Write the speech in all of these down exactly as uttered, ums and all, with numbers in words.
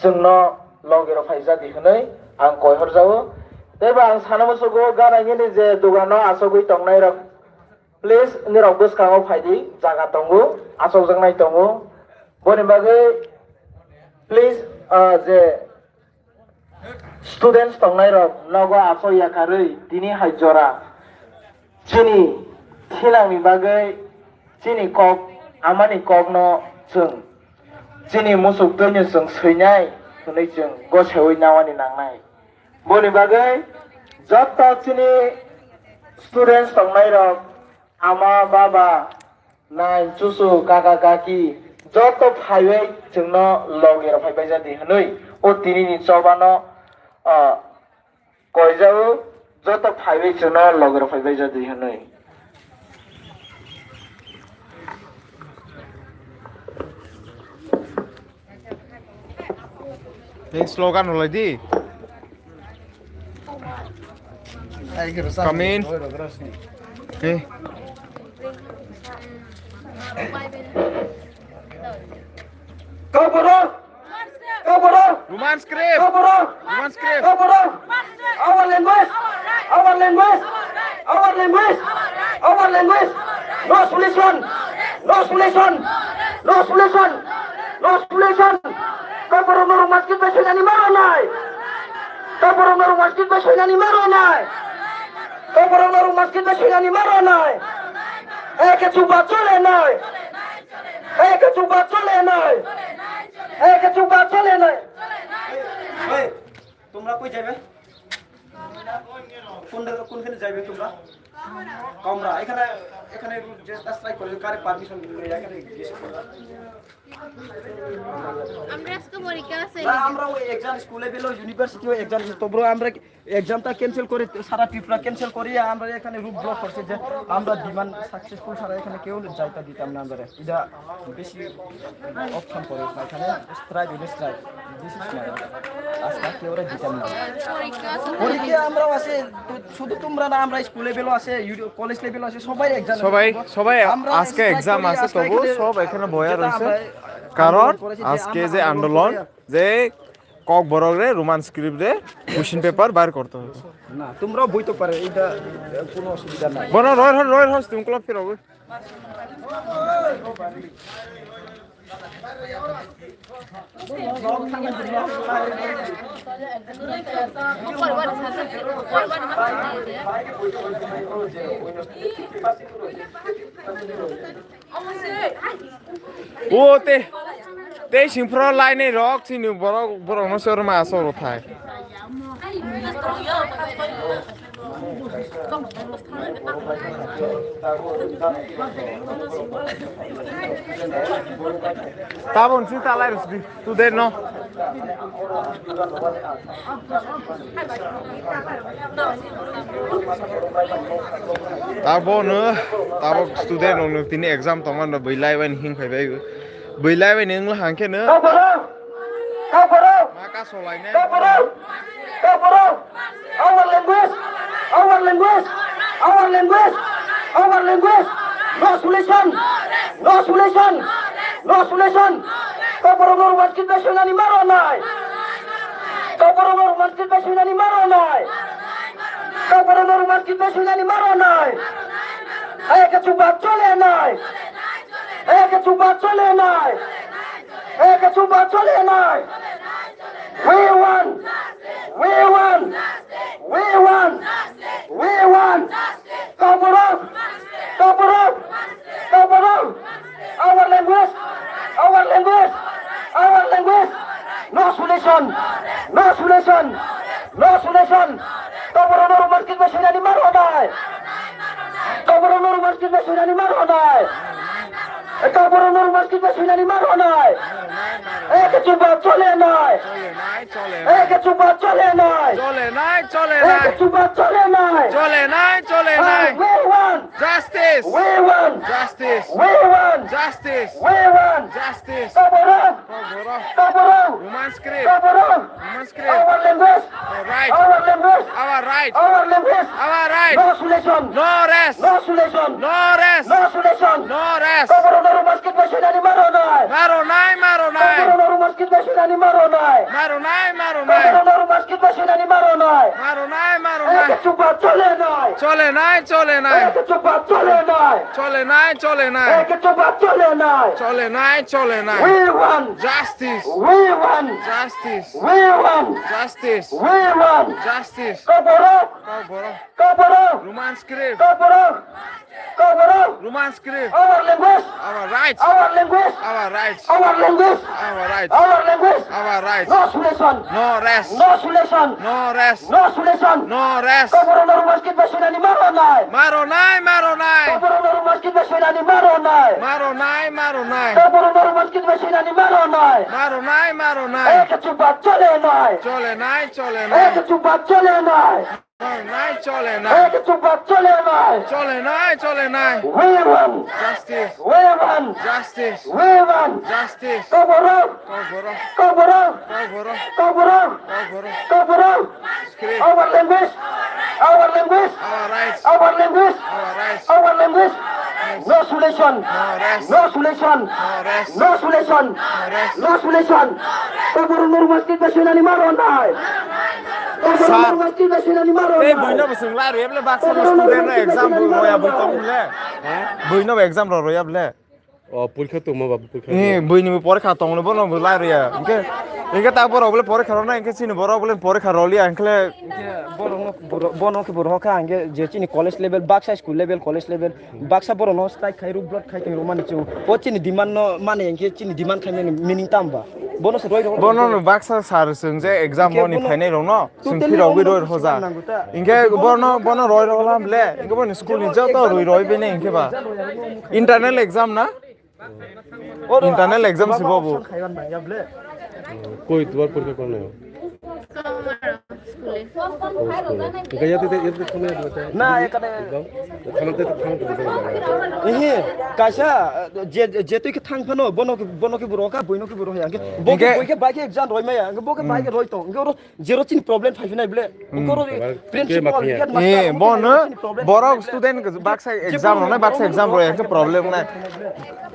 chwngno logi rok phaijadi hwnwi ang koi horjao. Tei bo ang sana musugo gana nini je dugano asogwi tongnai rok, please nirok bwskango phaidi, jaga tongo, asokjaknai tongo. Boni bagwi please, ah, je students tongnai rok nogo asok yakarwi tini hai jora chini thinangni bagwi chini kok amani kokno chwng chini musuk twino chwng swinai hwnwi chwng goseui nawani nangnai. Boni bagwi joto chini students tongnai rok, ama, baba, nai, chuchu, kaka, kaki, joto phaiwi chwngno logi rok phaibai jadi hwnwi o tinini chobano, ah, koijao, joto phaiwi chwngno logi rok phaibai jadi hwnwi. Tei slogan rwlai di. Come in. Okay. Kaborok! Kaborok! Roman script! Kaborok! Roman script! Kaborok! Our language! Our language! Our language! Our language! No solution! No solution! No solution! No solution! Kaborok no Roman script bai soinani maro nai! Kaborok no Roman script bai soinani maro nai! Kaborok no Roman script bai soinani maro nai! Eke chuba chole nai! Eke chuba chole nai! Eke chuba chole nai! এই, তোমরা কই যাবে? কোন, কোনখানে যাবে তোমরা? কামরা। এখানে, এখানে যে স্ট্রাইক করে, কারে পারমিশন দিল, এখানে জিজ্ঞেস করো। আমরা আজকে পরীক্ষা আছে। না, আমরা ওই এক্সাম স্কুলে বেলো, ইউনিভার্সিটি ওই এক্সাম আছে। তোমরা আমরা কি এক্সামটা ক্যান্সেল করে, সারা ত্রিপুরা ক্যান্সেল করে আমরা এখানে রুট ব্লক করছে যে আমরা ডিমান্ড সাকসেসফুল ছাড়া এখানে কেউ যাইতা দিতাম না আমরা। এটা বেশি অপশন পড়ে না এখানে, স্ট্রাইক হইলে স্ট্রাইক, দিস ইজ মাই। আজকে কেউ দিতাম না। পরীক্ষা আছে। পরীক্ষা আমরাও আছে, তো শুধু তোমরা না, আমরা স্কুল লেভেলও আছে, ইউনি-, কলেজ লেভেলও আছে, সবাই এক্সাম সবাই, আছে। সবাই আমরা আজকে স্ট্রাইক এক্সাম করি, আছে, আর স্ট্রাইক তবু করে সব এখানে বয়া যেটা রয়েছে। আমরা কারণ আন্দোলন করেছি যে আজকে আন্দোলন করে যে ককবরক রে রোমান স্ক্রিপ্ট রে কোশ্চেন পেপার বার করতে হবে। না, তোমরাও বইতে পারে, এটা কোনো অসুবিধা নাই। বনা রয় রয় রয় তুমি ক্লাব ফিরো। O te, tei singphoro lainai rok chini borok, borok no se rwma asok rw thai. Tabon si talai rw sidi. Student no. Tabok no, tabok student no tini exam tongma no bwlai bai hing phai bai. Bwlai bai nung hang khe no. Kaborok! Kaborok! Ma ka solai ne. Kaborok! Kaborok! Our language! Our language! Our language! Our language! No solution! No solution! No solution! Kaborok no Roman script bai soinani maro nai! Kaborok no Roman script bai soinani maro nai! Kaborok no Roman script bai soinani maro nai! Hai ke chuba chole nai! Hai ke chuba chole nai! Hai ke chuba chole nai! We want! We want! We want! We want! Kaborok! Kaborok! Kaborok! Our language! Our language! Our language! No solution! No solution! No solution! Kaborok no Roman script bai soinani maro nai! Kaborok no Roman script bai soinani maro nai! Kaborok no Roman script bai soinani maro nai! Eke chuba chole nai! Chole nai, chole nai. Eke chuba chole nai! Chole nai, chole nai. Eke chuba chole nai! Chole nai, chole nai. We want! Justice! We want! Justice! We want! Justice! We want! Justice! Kaborok! Kaborok! Kaborok! Roman script! Kaborok! Roman script! Our language! Our right. Our language. Our right. Our language. Our right. No solution. No rest. No solution. No rest. No solution. No rest. Kokborok no Roman script bai soinani ma rwnai. Ma rwnai, ma rwnai. Kokborok no Roman script bai soinani ma rwnai. Ma rwnai, ma rwnai. Kokborok no Roman script bai soinani ma rwnai. Ma rwnai, ma rwnai. Ek chukba chole nai. Chole nai, chole nai. Ek chukba chole nai. Chole nai, chole nai. Ek chukba chole nai. Chole nai, chole nai. We want justice. We want justice. We want justice. We want justice. Kokborok. Kokborok. Kokborok. Roman script. Kokborok. Kokborok. Roman script. Our language. Our rights. Our language. Our rights. Our language. Our rights. Our language. Our rights. No solution. No rest. No solution. No rest. No solution. No rest. Kokborok no Roman script bai soinani ma rwnai. Ma rwnai, ma rwnai. Kokborok no Roman script bai soinani ma rwnai. Ma rwnai, ma rwnai. Kokborok no Roman script bai soinani ma rwnai. Ma rwnai, ma rwnai. Ek chukba chole nai. Chole nai, chole nai. Ek chukba chole nai. Chole nai, chole nai. Ek chukba chole nai. Chole nai, chole nai. We want justice. We want justice. We want justice. Kokborok. Kokborok. Kokborok. Kokborok. Kokborok. Kokborok. Kokborok. Script. Our language. Our language. Our rights. Our language. Our rights. Our language. No solution. No rest. No solution. No rest. No solution. No rest. No solution. Kokborok no Roman script bai soinani ma rwnai. Sir, tei buino bo chwng lai rwya bwle baksa no student no exam bo roya bwi tong bwle. Buino bo exam rw rwya bwle. O, porikha tongma ba, porikha. Eh, buini bo porikha tongno bono bo lai rwya. Hinkhe, hinkhe ta borok bwle porikha rwnai, hinkhe chini borok bwle porikha rwliya, hinkhe le. Hinkhe borok no, borok, bono khe borok kha, hinkhe je chini college level, baksa school level, college level, baksa borok no strike khai rw, block khai tong rw mani chwng. O chini demand no mani, hinkhe chini demand khai mani meaning tamo ba? Bono se roi rw. Bono no baksa sir chwng je exam moni phainai rok no. Chwng phirogwi roi rw hoja. Hinkhe bono, bono roi rw lam le. Hinkhe boni school ni joto roi roi bini hinkhe ba. Internal exam na? Internal exam si bobo. Koi tubar porikha kone? School-e. School-e. Hinkhe yate, yate thangna yate. Na, ekane. Thangna te thang. Ehe, kaisa, je, je twi khe thang phano, bono, bono khe borok ka, boino khe borok ya. Hinkhe bo khe, boi khe bai khe exam roi maya. Hinkhe bo khe bai khe roi tong. Hinkhe oro Zero chini problem phai phinai ble. Ukoro principal, headmaster, eh, bono, borok student baksa exam rwnai, baksa exam rwnai, problem nai.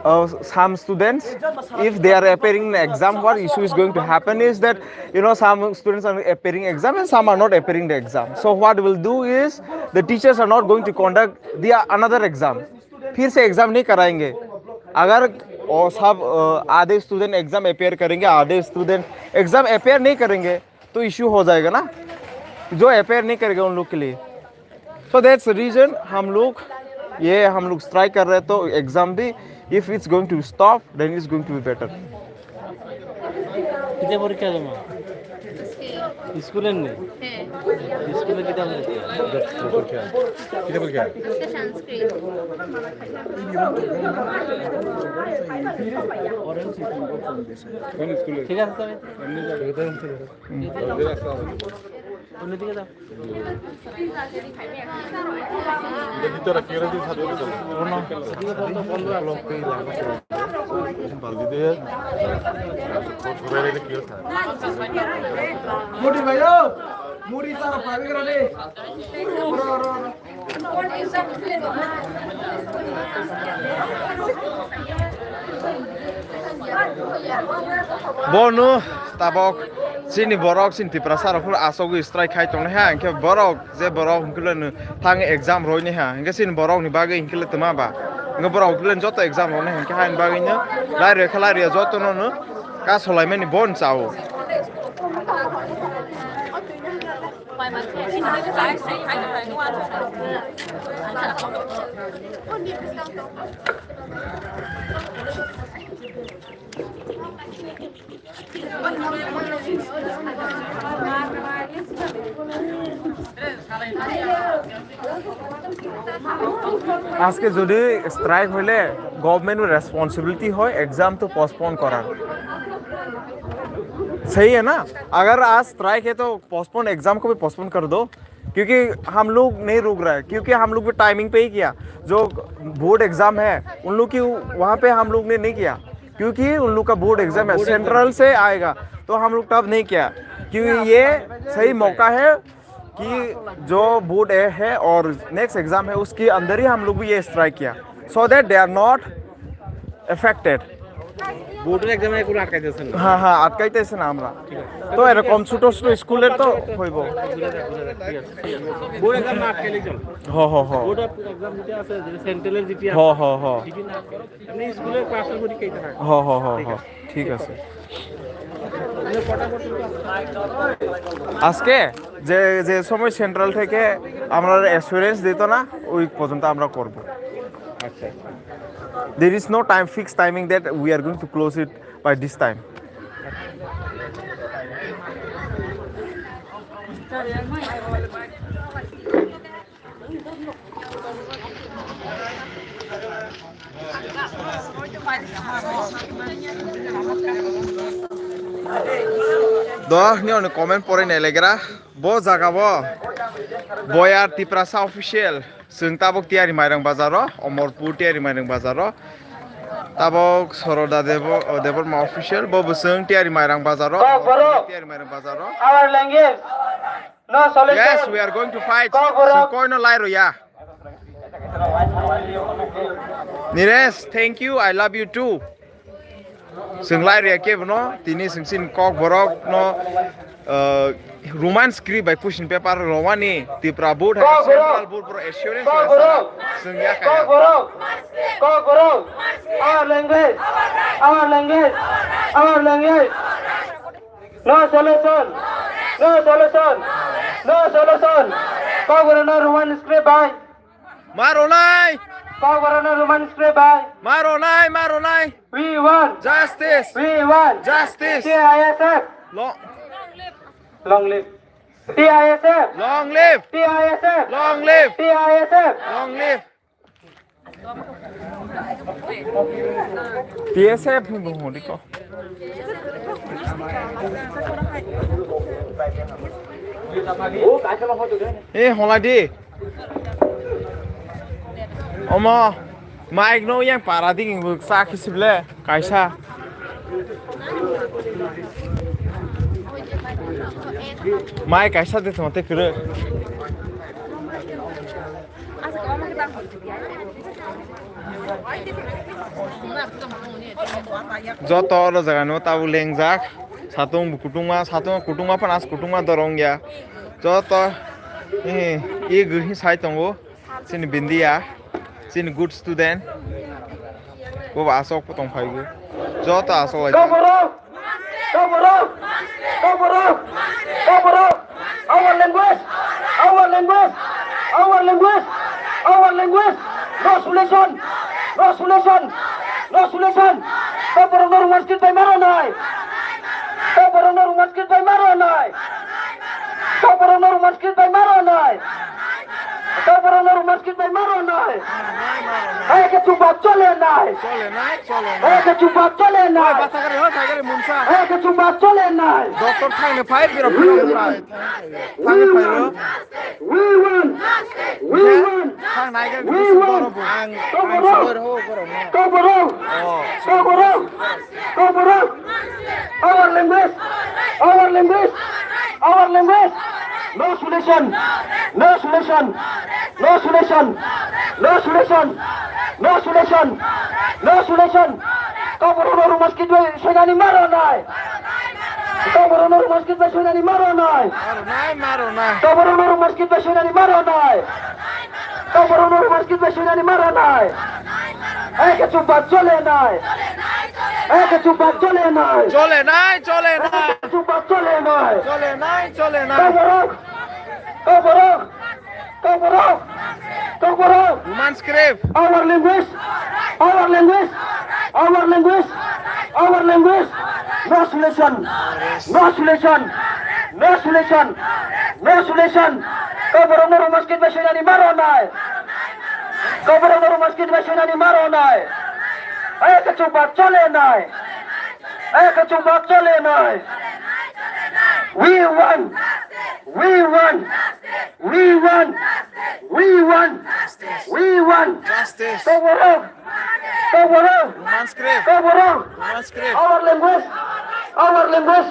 Uh, some students, if they are appearing in exam, what issue is going to happen is that, you know, some students are appearing exam and some are not appearing the exam. So what we'll do is, the teachers are not going to conduct the another exam. फिर से एग्जाम नहीं कराएंगे। अगर वो सब, अ, आधे student exam appear करेंगे, आधे स्टूडेंट एग्जाम अपेयर नहीं करेंगे, तो इशू हो जाएगा ना, जो अपेयर नहीं करेगा उन लोग के लिए। So that's the reason हम लोग, ये हम लोग स्ट्राइक कर रहे हैं, तो एग्जाम भी, if it's going to stop, then it's going to be better. কিতা পরীক্ষা তোমার? স্কুলের নেই? হ্যাঁ। স্কুলে কিতা পরীক্ষা? পরীক্ষা। কিতা পরীক্ষা? আজকে সংস্কৃত। কোন স্কুলে? ঠিক আছে, তবে। এমনি যাবে। অন্যদিকে যাও। Bono tabok chini borok chini Tiprasa rok phuru asogwi strike khai tongnai ha, hinkhe borok je borok hinkhe le thang exam roi nai ha, hinkhe chini borok ni bagwi hinkhe le tma ba, hinkhe borok hinkhe le joto exam roi nai ha, hinkhe haini bagwi no lai roi khe lai roi joto no no kasolai mani bon chao. আজকে যদি স্ট্রাইক হইলে গভর্নমেন্টের রেসপন্সিবিলিটি হয় এক্সাম তো পোস্টপোন করার। सही है ना? अगर आज स्ट्राइक है तो पोस्टपोन एग्जाम को भी पोस्टपोन कर दो, क्योंकि हम लोग नहीं रुक रहा है, क्योंकि हम लोग भी टाइमिंग पे ही किया। जो बोर्ड एग्जाम है उन लोग की वहाँ पे हम लोग ने नहीं किया, क्योंकि उन लोग का बोर्ड एग्जाम है, सेंट्रल से आएगा, तो हम लोग तब नहीं किया। कि ये सही मौका है कि जो बोर्ड ए है और नेक्स्ट एग्जाम है, उसके अंदर ही हम लोग भी ये स्ट्राइक किया, so that they are not affected. বোর্ডের এক্সামে কোনো আটকাইতেছেন না। হ্যাঁ হ্যাঁ, আটকাইতেছে না আমরা। তো এরকম ছোট ছোট স্কুলের তো হইব। বুঝা যাক, বুঝা যাক, ঠিক আছে, ঠিক আছে। বোর্ড এক্সাম না আটকাইলেই চলো। হ হ হ। বোর্ড এক্সাম যেটা আছে, যে সেন্ট্রালের যেটি হ আছে, হ হ। আপনি স্কুলের ক্লাসের মধ্যে কেটে থাকবেন। হ হ হ হ। ঠিক আছে। আজকে যে যে সময় সেন্ট্রাল থেকে আমরা অ্যাসুরেন্স দিত না, ওই পর্যন্ত আমরা করব। আচ্ছা। There is no time, fixed timing that we are going to close it by this time. Doh ni oni comment pore nelegra. Bo jaga bo Boyar Tiprasa official. Chwng tabuk Tiyari Mairang bazaro, Omorpur Tiyari Mairang bazaro. Tabuk Soroda Debo, Debbarma official. Bo bo chwng Tiyari Mairang bazaro, Tiyari Mairang bazaro. Our language. No solution. Yes, we are going to fight. Kokborok. Chwng koino lai rwya. Niresh, thank you, I love you too. Chwng lai rwya kebo no, tini chwng chini Kokborok no, uh, Roman script by question paper rwani Tripura board hai Kokborok. Central board pro assurance Kokborok. Chwng ya kaya. Kokborok. Kokborok. Our language. Our language. Our language. No solution. No solution. No solution. Kokborok no Roman script by. Maronai! Kokborok no Roman script by. Maronai! Maronai! We want. Justice! We want. Justice! T I S F. Long, Long live. T I S F. long live! T I S F. Long live! T I S F. Long live! T S F ni bumung diko. Eh, holai di. Omo, mic no yang para ding bu sa kisible kaisa. Mic kaisa de tong te kre. Joto oro jaga no tabuk lengjak. Satung bo kutungma, satung kutungma phano as kutungma dorong ya. Joto, eh, e gwi sai tongo. Chini bindia. Chini good student. Bo ba asok po tong phai gwi. Joto asok lai. Kokborok! Kokborok! Kokborok! Kokborok! Our language! Our language! Our language! Our language! No solution! No solution! No solution! Kokborok no Roman script bai maro nai! Kokborok no Roman script bai maro nai! Kokborok no Roman script bai maro nai! Kokborok no Roman script bai maro nai! Hai ke chuba chole nai! Chole nai, chole Hai nai. ke chuba chole Oi, nai! bata kare ho, thai kare munsa. Hai ke chuba chole nai! Doctor thang ne phai, biro phai ne phai. Thang ne phai ro. We want! We want! Thang nai kare We kisu want! boro bo. Ang, ang Kokborok! sibor ho, boro mo. Kokborok! Oh. Kokborok! Kokborok! Our language! Our language! Our language! No solution! No solution! No solution! No solution! No solution! No solution! Kokborok no Roman script bai soinani maro nai! Kokborok no Roman script bai soinani maro nai! Maro nai, maro nai. Kokborok no Roman script bai soinani maro nai! Kokborok no Roman script bai soinani maro nai! Hai ke chuba chole nai! Hai ke chuba chole nai! Chole nai, chole Hai nai. ke chuba chole nai! Chole nai, chole nai. Kokborok! Kokborok! Kokborok! Kokborok! Roman script. Our language! Our language! Our language! Our language! No solution! No solution! No solution! No solution! Kokborok no Roman script bai soinani maro nai! Kokborok no Roman script bai soinani maro nai! Hai ke chuba chole nai! Hai ke chuba chole nai! We want! We want! We want! We want! We want! Justice. Kokborok! Kokborok! Roman script. Kokborok! Roman script. Our language! Our language!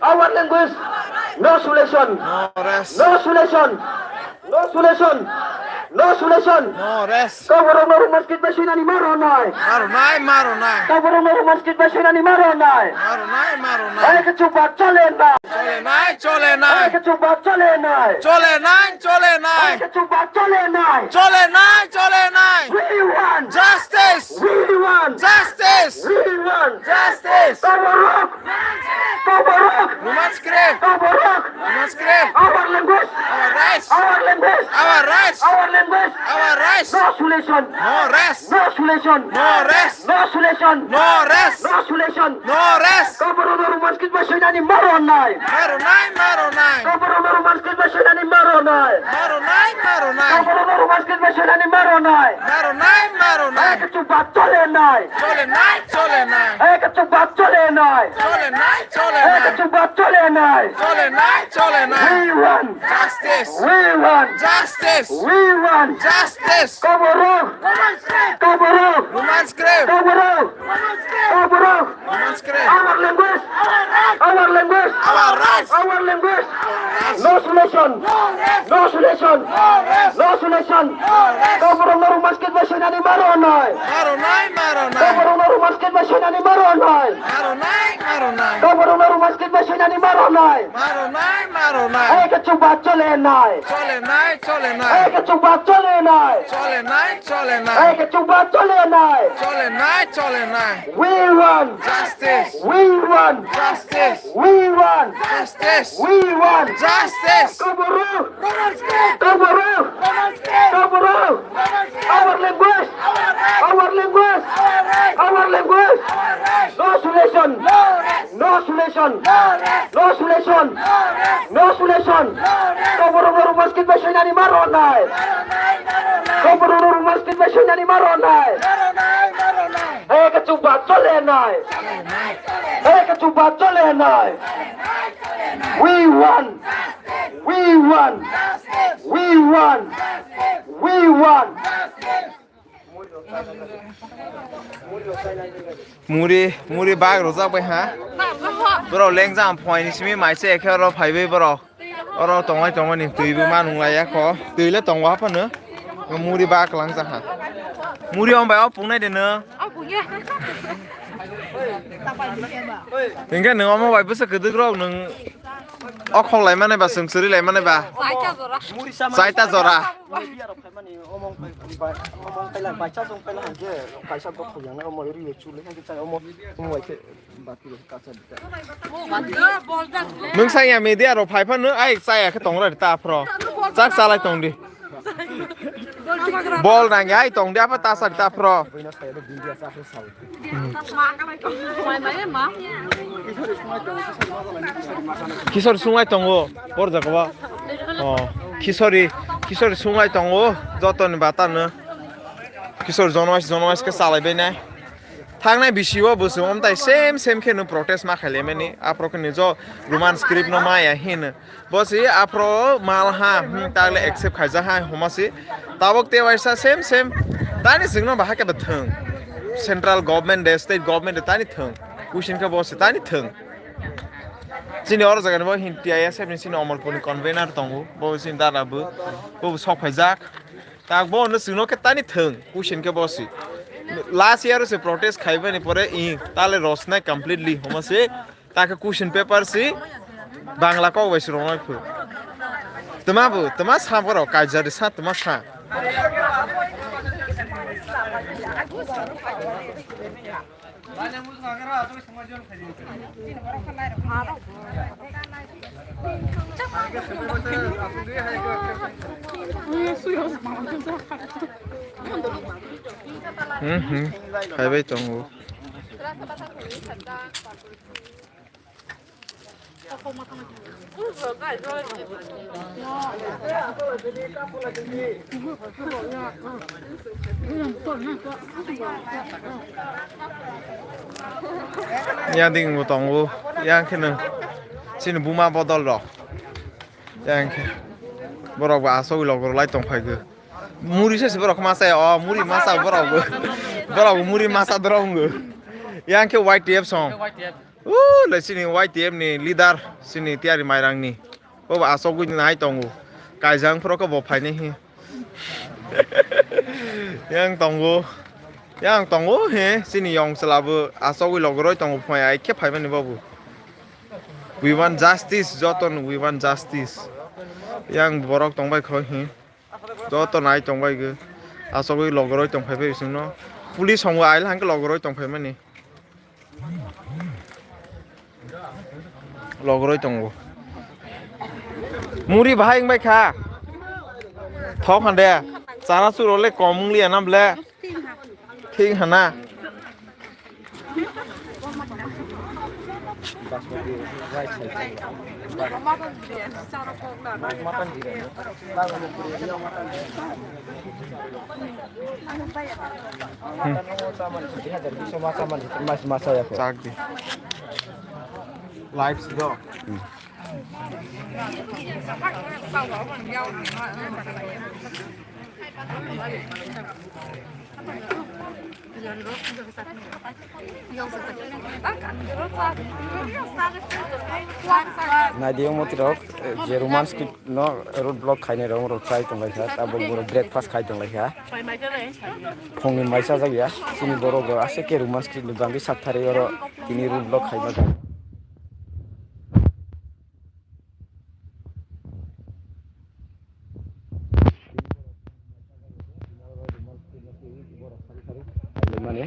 Our language! No solution. No rest. No solution. No solution. No solution. No rest. Koborok no Roman script bai soinani ma rwnai. Ma rwnai, ma rwnai. Koborok no Roman script bai soinani ma rwnai. Ma rwnai, ma rwnai. Hai ke chupa chole na. Chole nai, chole nai. Hai ke chupa chole nai. Chole nai, chole nai. Hai ke chupa chole nai. Chole nai, chole nai. We want justice. We want justice. We want justice. Koborok. Koborok. Roman script. Koborok. Roman script. Our language. Our rights. Our language. Our rights. Our language. Our rights. No solution. No rest. No solution. No rest. No solution. No rest. No solution. No rest. Koborok no Roman script bai soinani ma rwnai. Ma rwnai, ma rwnai. Koborok no Roman script bai soinani ma rwnai. Ma rwnai, ma rwnai. Koborok no Roman script bai soinani ma rwnai. Ma rwnai, ma rwnai. Hai ke chupa chole nai. Chole nai, chole nai. Hai ke chupa chole nai. Chole nai, chole nai. Hai ke chupa chole nai. Chole nai, chole nai. We want justice. We want justice. We want justice. Koborok. Koborok. Roman script. Koborok. Koborok. Roman script. Our language. Our language. Our rights. Our language. No solution. No solution. No solution. Koborok no Roman script bai soinani ma rwnai. Ma rwnai, ma rwnai. Koborok no Roman script bai soinani ma rwnai. Ma rwnai, ma rwnai. Koborok no Roman script bai soinani ma rwnai. Ma rwnai, ma rwnai. Hai ke chupa chole nai. Chole nai, chole nai. Hai ke chupa chole nai. Chole nai, chole nai. Hai ke chupa chole nai. Chole nai, chole nai. We want justice. We want justice. We want justice. We want justice. Koborok. Koborok. Koborok. Our language. Our language. Our language. No solution. No solution. No solution. No solution. Koborok no Roman script bai soinani ma rwnai. Koborok no Roman script bai soinani ma rwnai. Hai ke chupa chole nai. Hai ke chupa chole nai. We want. We want. We want. We want. Muri, muri bag rojak bai ha. Borok lengjak phoini simi maise ekhe oro phaibai borok. Oro tongwai tongmani twi bo ma nunglaiya kho. Twi le tongo haphano. Muri bag langjak ha. Muri om bai o pungnai de no. Hinkhe nwng omo bai bwsa kwdwk rok nwng o khok lai mani ba, swng swrwi lai mani ba. Chaita jora. Chaita jora. Nwng saya media rok phai phano ai chaya khe tongra ta phro. Chak chalai tong di. Bol nang ai tong di apa ta sari ta phro. Kisori sunglai tongo, bor jaga ba. Oh, kisori, kisori sunglai tongo, joto ni bata no. Kisori jono wais, jono wais ke salai bai nai. Thangnai bisi o bo chwng omtai same, same khe no protest ma khailai mani. Aphro khe no jo Roman script no maya hin. Bo si aphro mal ha, hmm, tagle accept khaijak ha, homa si. Tabok te waisa same, same. Tani chwngno bahai khe thwng. Central government de, state government de tani thwng. Kuisin khe bo si tani thwng. Chini oro jaga ni bo hin T I S F ni chini Omorpur ni convener tongo. Bo chini dada bo. Bo sok phaijak. Tak bo no chwngno khe tani thwng. Kuisin khe bo si. Last year se protest khaibani pore i tale rosnai completely. Homa si. Ta khe question paper si Bangla kok bai se rwnai phu. Twma bo, twma sa borok, kaijari sa, twma sa. Hmm, hmm. Khaibai tongo. Yang ding bo tongo, yang khe no chini buma bodol rok. Yang khe borok bo asogwi logor lai tong phai khe. Muri se borok masa ya, o muri masa borok bo. Borok bo muri masa dorong bo. Yang khe Y T F song. Le chini Y T F ni leader, chini Tiyari Mairang ni. Bo bo asogwi nai tongo. Kaijang phoro khe bo phainai hi. Yang tongo. Yang tongo he, chini yong chwla bo asogwi logoroi tongo phai ai khe phaimani bo bo. We want justice, joto no we want justice. Yang borok tongbai kho hi. Joto nai tongbai gw. Asogwi logoroi tongphai phai bisingno. Police hongwi ail hangkhe logoroi tongphai mani. Logoroi tongo. Muri bahai wngbai kha. Thok hande. Chana churo le kom wng liya na ble. Thik hana. Chak di. Live si do. Naidi, omo tirok, eh, je Roman script no road block khainai rok, rok chai tonglaikha, tabuk borok breakfast khai tonglaikha. Phungni mai chajak ya, chini borok rok aswk khe Roman script ni bagwi sakthari oro tini road block khaima. Mane.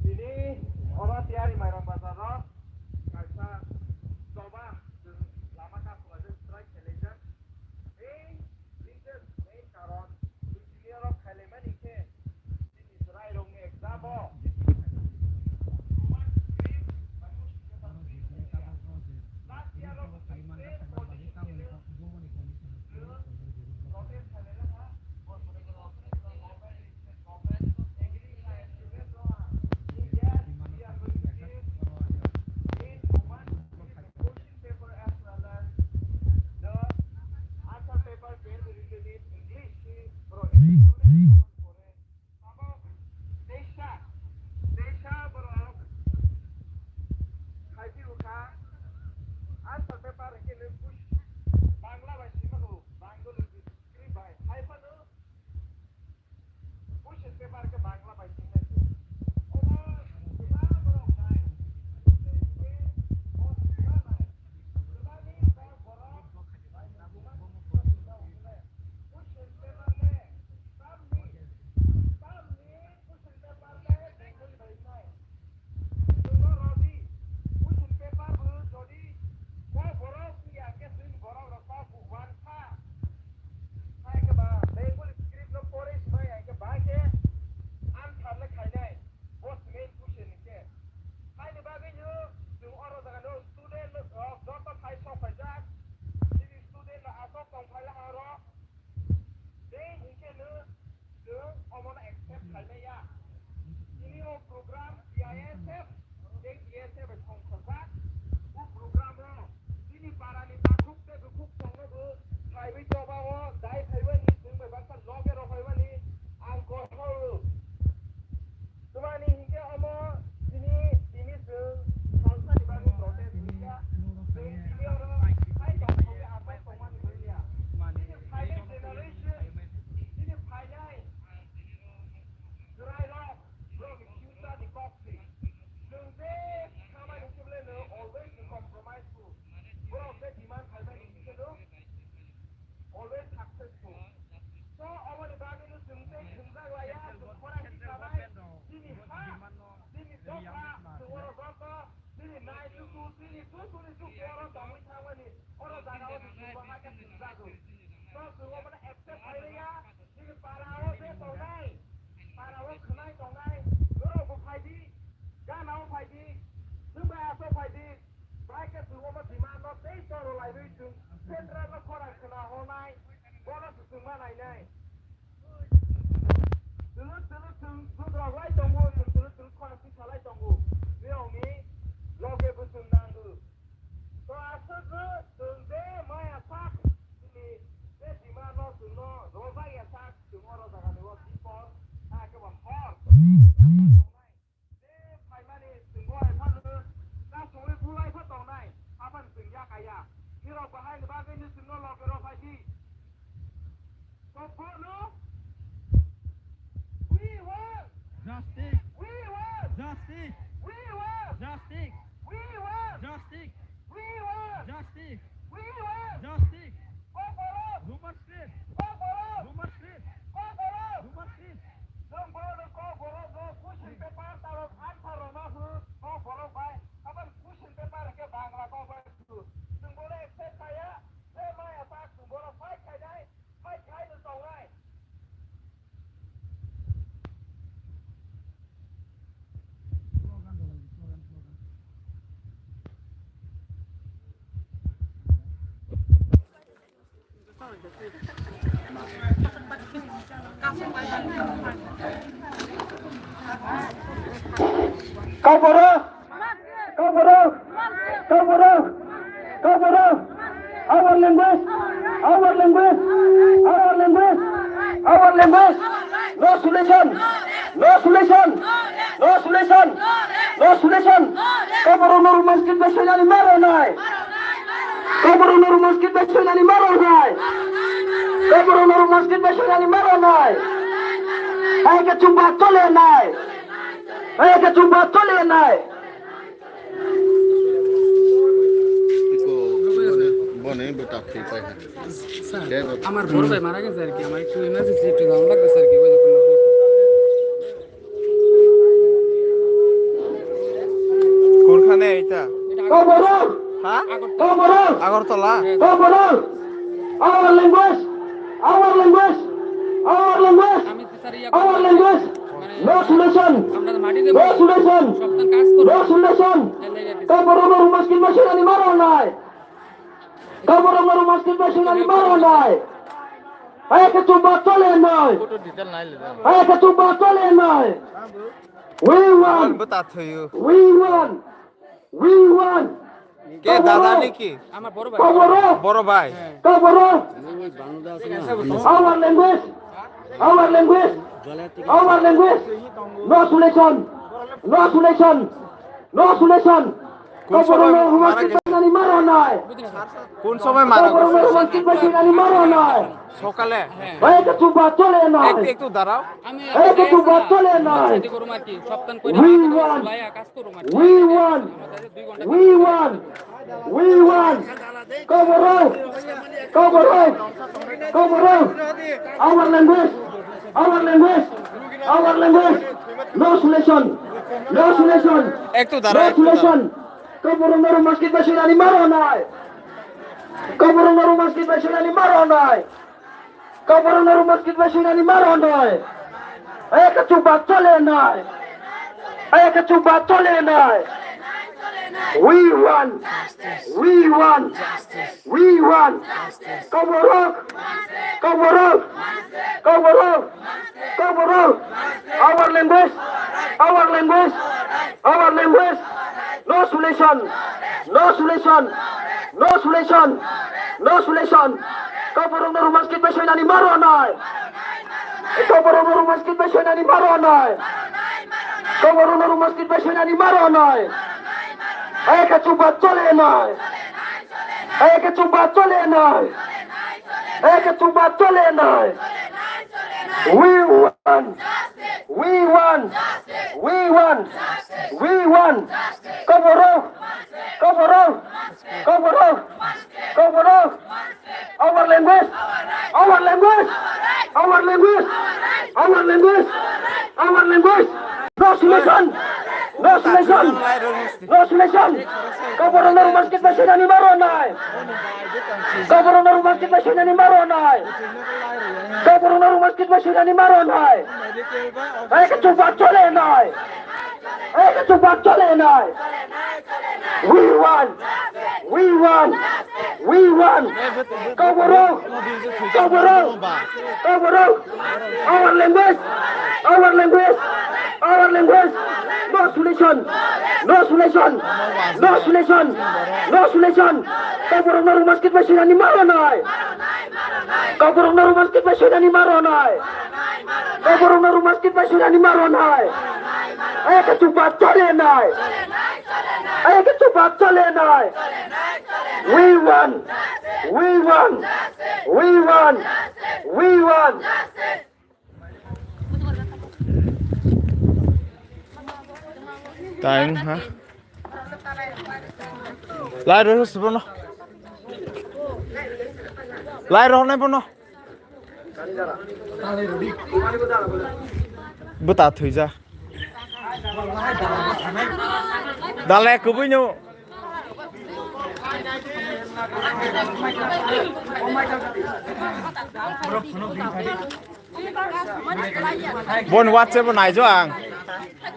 Tini oro Tiyari Mairang bazar o kaisa choba lama kasulaijak, strike khailaijak. Ei reason, main karon, engineer rok khailaimani khe chini chwrairokni exam o Roman script, last year rok protest khailaijak. Haini bagwi no chwng oro jaga no student rok joto phai sok phaijak. Chini student rok aswk tong phai oro. Tei hinkhe no chwng omono accept khaimaya. Chini o program B I S F tei B S F bai songkhorjak. O program o chini parani takhuk tei bukhuk tongno bo phaiwi choba o dai phaiwi ni chwng bai baksa loge rw phaimani ang kok khaio. Twmani hinkhe omo tini, tini chwng salsani bagwi protest wngya. Chwng tini oro hai tongthokgwi aswk tongmani wngya. Chini phainai generation, chini phainai chwrairok Justice! We want! Justice! We want! Justice! We want! Justice! We want! Justice! We want! Justice! Kokborok! Roman script! Kokborok! Roman script! Kokborok! Roman script! Chwng bono kokborok no question paper talo answer rwma hwn kokborok bai. Aboni question paper khe Bangla kok bai. Chwng bono accept khaiya, je maya tak chwng bono fight khainai, fight khaino tongnai. Kokborok! Kokborok! Kokborok! Kokborok! Our language! Our language! Our language! Our language! No solution! No solution! No solution! No solution! Kokborok no Roman script bai soinani ma rwnai! Kokborok no Roman script bai soinani ma rwnai! Kokborok no Roman script bai soinani ma rwnai! Hai khe chwng ba chole nai! Hai khe chwng ba chole nai! Iko, bone, bone, bota, thwi pai ha. Sir, আমার বড় ভাই মারা গেছে আর কি, আমার একটু ইমার্জেন্সি একটু যাওয়া লাগবে স্যার, কি ওই রকম। কোনখানে এটা? Kokborok! হ্যাঁ? Kokborok! Agartala? Kokborok! Our language! Our language! Our language! Our language! No solution! No solution! No solution! Kokborok no Roman script bai soinani ma rwnai! Kokborok no Roman script bai soinani ma rwnai! Hai khe chwng ba chole nai! Hai khe chwng ba chole nai! We want! Bota thwiyo. We want! We want! Ke dada ni ki? আমার বড় ভাই। Kokborok! Boro bhai. Kokborok! Our language! Our language! Our language! No solution! No solution! No solution! Kun Kokborok somoi no Roman script bai soinani ma rwnai! Kun somoi mara Kokborok no Roman script bai soinani ma rwnai! Sokale. Hai khe chwng ba chole nai! Ektu, ektu darao. Hai khe chwng ba chole nai! We want! We want! We want! We want! Kokborok! Kokborok! Kokborok! Our language! Our language! Our language! No solution! No solution! Ektu darao, no solution! Kokborok no Roman script bai soinani ma rwnai! Kokborok no Roman script bai soinani ma rwnai! Kokborok no Roman script bai soinani ma rwnai! Hai khe chwng ba chole nai! Hai khe chwng ba chole nai! We want! We want! We want! Kokborok! Kokborok! Kokborok! Kokborok! Our language! Our language! Our language! No solution! No solution! No solution! No solution! Kokborok no Roman script bai soinani ma rwnai! Kokborok no Roman script bai soinani ma rwnai! Kokborok no Roman script bai soinani ma rwnai! Hai khe chwng ba chole nai! Hai khe chwng ba chole nai! Hai khe chwng ba chole nai! We want! We want! We want! We want! Kokborok! Kokborok! Kokborok! Kokborok! Our language! Our language! Our language! Our language! Our language! No solution! No solution! No solution! Kokborok no Roman script bai soinani ma rwnai! Kokborok no Roman script bai soinani ma rwnai! Kokborok no Roman script bai soinani ma rwnai! Hai khe chwng ba chole nai! Hai khe chwng ba chole nai! We want! We want! We want! Kokborok! Kokborok! Kokborok! Our language! Our language! Our language! No solution! No solution! No solution! No solution! Kokborok no Roman script bai soinani ma rwnai! Kokborok no Roman script bai soinani ma rwnai! Kokborok no Roman script bai soinani ma rwnai! Hai khe chwng ba chole nai! Hai khe chwng ba chole nai! We want! We want! We want! We want! Time ha. Lai rw se bono. Lai rw nai bono. Bwta thwija. Dale kubui no. Bon WhatsApp naijo ang.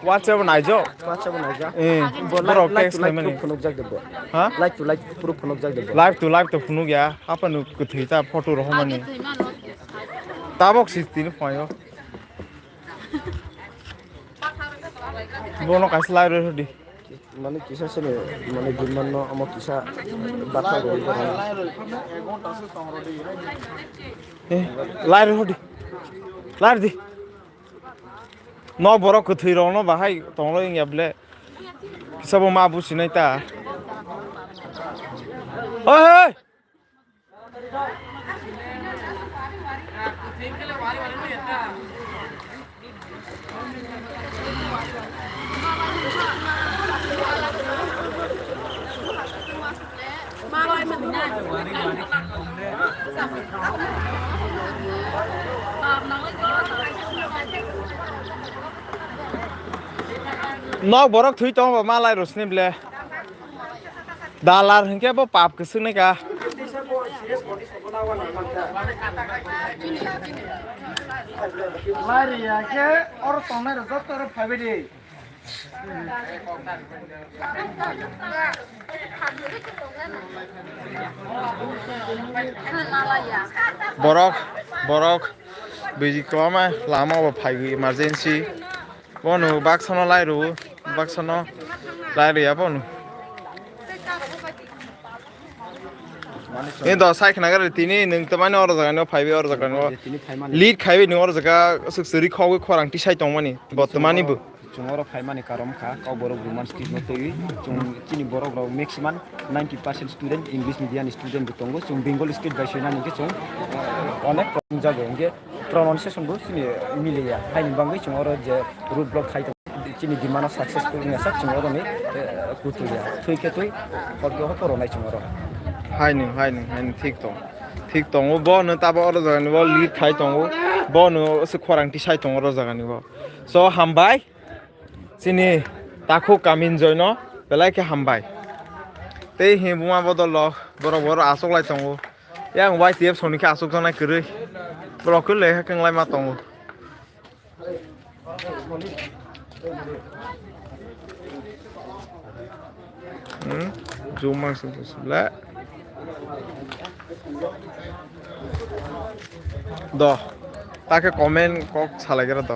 WhatsApp naijo. WhatsApp naijo. Eh, Bo borok live, live text to live khaimani. Proof phunukjak de bo. Ha? Live to live proof phunukjak de bo. Live to live to phunuk ya. Apa nu kwthwi ta photo rohormani. Tabok si tini phaio. Bono kaisa live rw di. Mane kisa sene, mane Gurman no amo kisa batha gori. Eh, lai rw di. Lai rw di. No borok kwthwi rok no bahai tonglo wngya ble. Kisa bo ma businai ta. Oi, oi. Nok borok thwi tongo ba malai rosni ble. Dalar hinkhe bo pap kwswk nai ka. Lari ya khe oro tongnai rok joto oro phaibai di. Borok, borok, bwrwi kwbangma lama o phaiwi emergency. Bono baksa no lai rw, baksa no lai rw ya bono. Ni do sai khna gari tini nwng tamani oro jaga no phaiwi oro jaga no. Tini phaimani. Lead khaiwi nwng oro jaga swk swrwi khogwi khorang tisai tongmani. Bo tamani bo. Chwng oro phaimani karon kha, kok borok Roman script no twiwi, chwng chini borok rok maximum ninety percent student English medium ni student bo tongo, chwng Bengali script bai soinani hwnkhe chwng, eh, onek problem jago, hwnkhe pronunciation bo chini miliya, haini bagwi chwng oro je road block khai tongo, chini demand no successful wngya sak chwng oro ni, eh, kutu ya, thwi khe thwi, hor khe hor ronai chwng oro. Haini, haini, haini, thik tong, thik tongo, bo no tabo oro jaga ni bo lead khai tongo, bo no se khorang tisai tongo oro jaga ni bo. So, hambai. Chini takhuk Kamin Joino belai khe hambai. Tei hi buma bodol rok borok borok achuk lai tongo. Yang Y T F soni khe achuk jaknai kwrwi. Borok khe lekha kwnglai ma tongo. Hmm? Zoom mang sing sing le. Do. Ta khe comment kok salai gra do.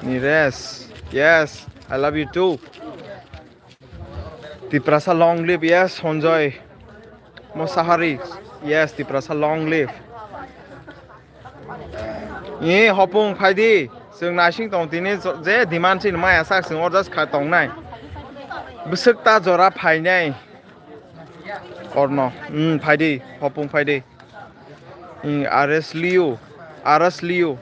Nires. Yes, I love you too. Tiprasa long live, yes, Sanjoy. Mosahari, yes, Tiprasa long live. Ni hopung phaidi, chwng naising tong tini je demand sin maya sak chwng order kha tongnai. Bwswk ta jora phainai. Orno, hmm, phaidi, hopung phaidi. Hmm, R S Liu, R S Liu.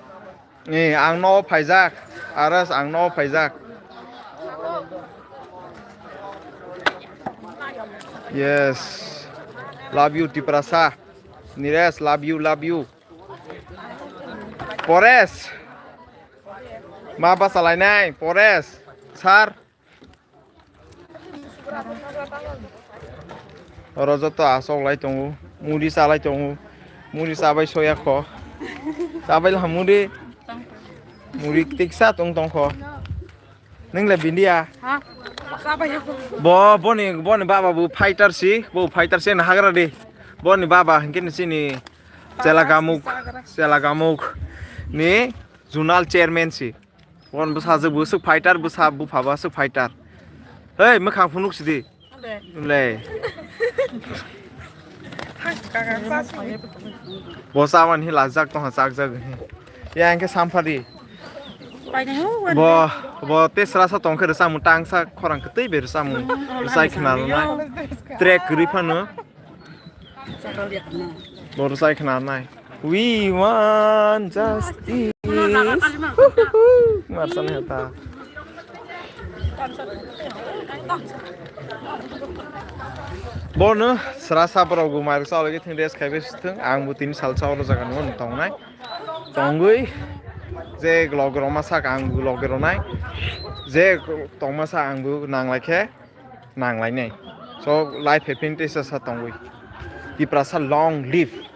Eh, ang no phaijak. Aras, ang no phaijak. Yes. Love you, Tiprasa. Nires, love you, love you. Pores. Ma basa lainai, Pores. Sir. Oro joto asok lai tongo, muri cha lai tongo, muri chabai soya kho, chabai la muri, muri tiksa tong tong kho. Neng le bindia? Ha? Chabai kho. Bo, boni, boni baba bo fighter si, bo fighter si na hagra di. Boni baba hinkhe ni chini Chelagamuk, Chelagamuk ni zonal chairman si. Bon bwsajwk bo swk fighter, bwsa bupha bo swk fighter. Hei, mwkhang phunuk sidi. Ande. Le. Bo chawan hi lajak tongha chakjak hi. Ya, hwnkhe samphadi. Painai ho, wan. Bo, bo tesra sa tongkhe rwchapmung tangsa khorang kwtwi bai rwchapmung. Rwchai khna rwnai. Track kwrwi phano. Bo rwchai khna rwnai. We want justice. Marsan heta. Bono sra sabrok bo mairok sa lagi thing rest khaibe sithung. Ang bo tin sal sa oro jaga nung tongnai. Tongwi je logero ma sak ang bo logero nai. Je tongma sa ang bo nanglai khe nanglai nai. So life happy tesa sa tongwi. Tiprasa long live.